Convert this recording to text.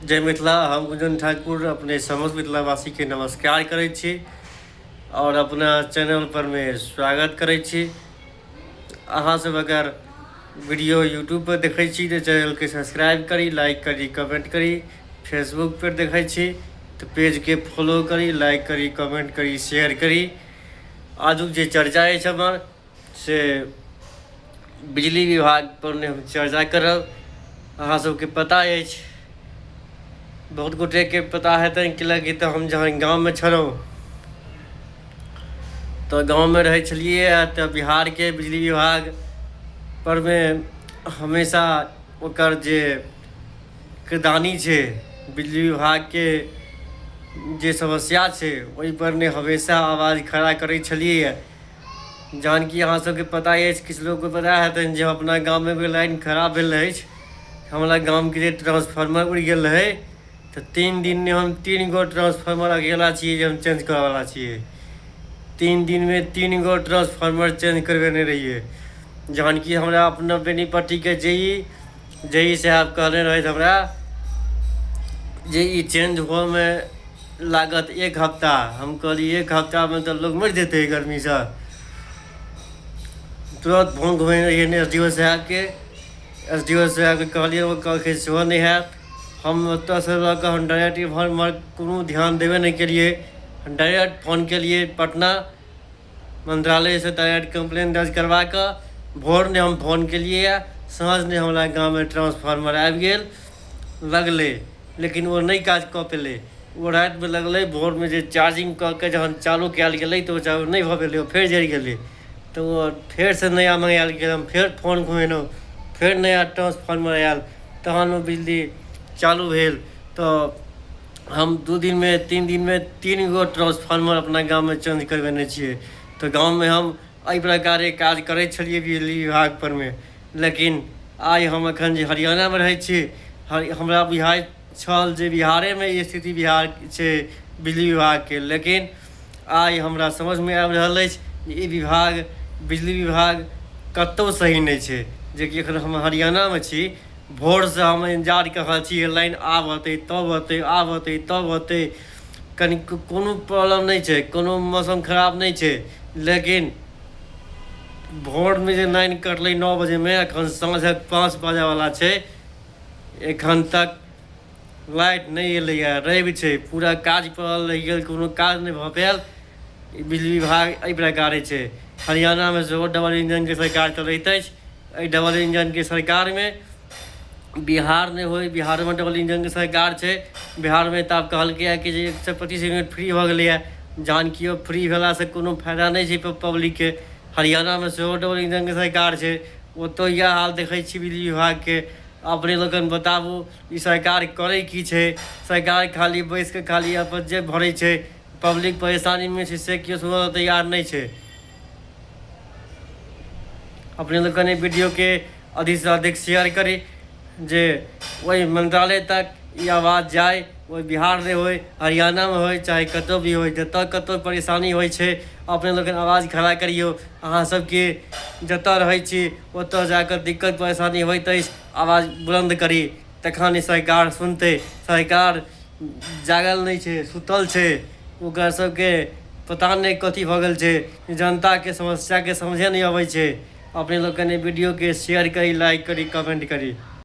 जय मिथिला। हम गुंजन ठाकुर अपने समस्त मिथिलावासीके नमस्कार करै छी आओर अपना चैनल परमे स्वागत करै छी। अहाँ सब अगर वीडियो यूट्यूब पर देखै छी तऽ चैनलके सब्सक्राइब करी, लाइक करी, कमेंट करी। फेसबुक पर देखै छी तऽ पेजके फॉलो करी, लाइक करी, कमेंट करी, शेयर करी। आजुक जे चर्चा अछि हमर से बिजली विभाग पर ने हम चर्चा करब। अहाँ सबके पता अछि, बहुत गोटेके पता हेतनि, कि तऽ हम जहन गाममे छलहुँ तऽ गाँवमे रहै छलियै तऽ बिहारके बिजली विभाग परमे हमेशा ओकर जे किरदानी छै, बिजली विभागके जे समस्या छै, ओहिपर ने हमेशा आवाज खड़ा करै छलियै। जहन कि अहाँ सबके पता अछि, किछु लोकके पता हेतनि जे अपना गाममे भी लाइन खराब भेल अछि। हमरा गामके जे ट्रांसफार्मर उड़ि गेल रहै तऽ 3 दिनमे हम तीन गो ट्रांसफार्मर अकेला छियै जे हम चेंज करऽवला छियै। 3 दिनमे तीन गो ट्रांसफार्मर चेंज करबेने रहियै, जहन कि हमरा अपना बेनीपट्टीके जे ई जे ई साहब कहने रहथि हमरा जे ई चेंज होइमे लागत एक हफ्ता। हम कहलियै, एक हफ्तामे तऽ लोक मरि जेतै गर्मीसँ। तुरन्त फोन घुमेने रहियै एस डी ओ साहेबके। एस डी ओ साहेबके कहलियै, ओ कहलखिन सेहो नहि हैत। हम ओतऽसँ लऽ कऽ हम डायरेक्ट एम्हर ओम्हर कोनो ध्यान देबे नहि केलियै। डायरेक्ट फोन केलियै पटना मंत्रालयसँ, डायरेक्ट कम्प्लेन दर्ज करवा कऽ भोरमे हम फोन केलियै, साँझमे हमरा गाममे ट्रांसफार्मर आबि गेल लगलै। लेकिन ओ नहि काज कऽ पेलै। ओ रातिमे लगलै, भोरमे जे चार्जिंग कऽ के जहन चालू कयल गेलै तऽ ओ चालू नहि भऽ पेलै, ओ फेर जरि गेलै। तऽ ओ फेरसँ नया मङ्गायल गेल। हम फेर फोन घुमेलहुँ, फेर नया ट्रांसफार्मर आयल, तहन ओ बिजली चालू भेल। तऽ हम 2 दिनमे, 3 दिनमे तीन गो ट्रांसफार्मर अपना गाममे चेंज करबेने छियै। तऽ गाममे हम एहि प्रकारे काज करै छलियै बिजली विभाग परमे। लेकिन आइ हम एखन जे हरियाणामे रहै छी, हमरा बुझाइत छल जे बिहारेमे ई स्थिति बिहार छै बिजली विभागके, लेकिन आइ हमरा समझमे आबि रहल अछि जे ई विभाग, बिजली विभाग कतहु सही नहि छै। जेकि एखन हम हरियाणामे छी, भोरसँ हम इन्तजार कऽ रहल छी, लाइन आब अतै तब अतै, आब अतै तब अतै। कनिको कोनो प्रॉब्लम नहि छै, कोनो मौसम खराब नहि छै, लेकिन भोरमे जे लाइन कटलै 9 बजेमे, एखन साँझक 5 बजेवला छै, एखन तक लाइट नहि एलैए। रवि छै, पूरा काज पड़ल रहि गेल, कोनो काज नहि भऽ पायल। ई बिजली विभाग एहि प्रकारे छै। हरियाणामे सेहो डबल इंजनके सरकार चलैत अछि। एहि डबल इंजनके सरकारमे बिहार नहि होइ, बिहारोमे डबल इंजनके सरकार छै। बिहारमे तऽ आब कहलकैए कि जे 125 यूनिट फ्री भऽ गेलैए, जहन कि ओ फ्री भेलासँ कोनो फायदा नहि छै पब्लिकके। हरियाणामे सेहो डबल इंजनके सरकार छै, ओतऽ इएह हाल देखै छी बिजली विभागके। अपने लोकनि बताबू, ई सरकार करै की छै? सरकार खाली बैसिकऽ खाली अपन जेब भरै छै। पब्लिक परेशानीमे छै से केओ सुनऽ लए तैयार नहि छै। अपने लोकनि वीडियोके अधिकसँ अधिक शेयर करी जे ओहि मंत्रालय तक ई आवाज जाय। ओहि बिहार नहि होइ, हरियाणामे होइ, चाहे कतहु भी होइ, जतऽ कतहु परेशानी होइ छै, अपने लोकनि आवाज खड़ा करियौ। अहाँ सबके जतऽ रहै छी ओतऽ जाकऽ दिक्कत परेशानी होइत अछि, आवाज बुलन्द करी, तखन ई सरकार सुनतै। सरकार जागल नहि छै, सुतल छै। ओकरा सबके पता नहि कथी भऽ गेल छै, जनताके समस्याके समझे नहि अबै छै। अपने लोकनि वीडियोके शेयर करी, लाइक करी, कमेंट करी।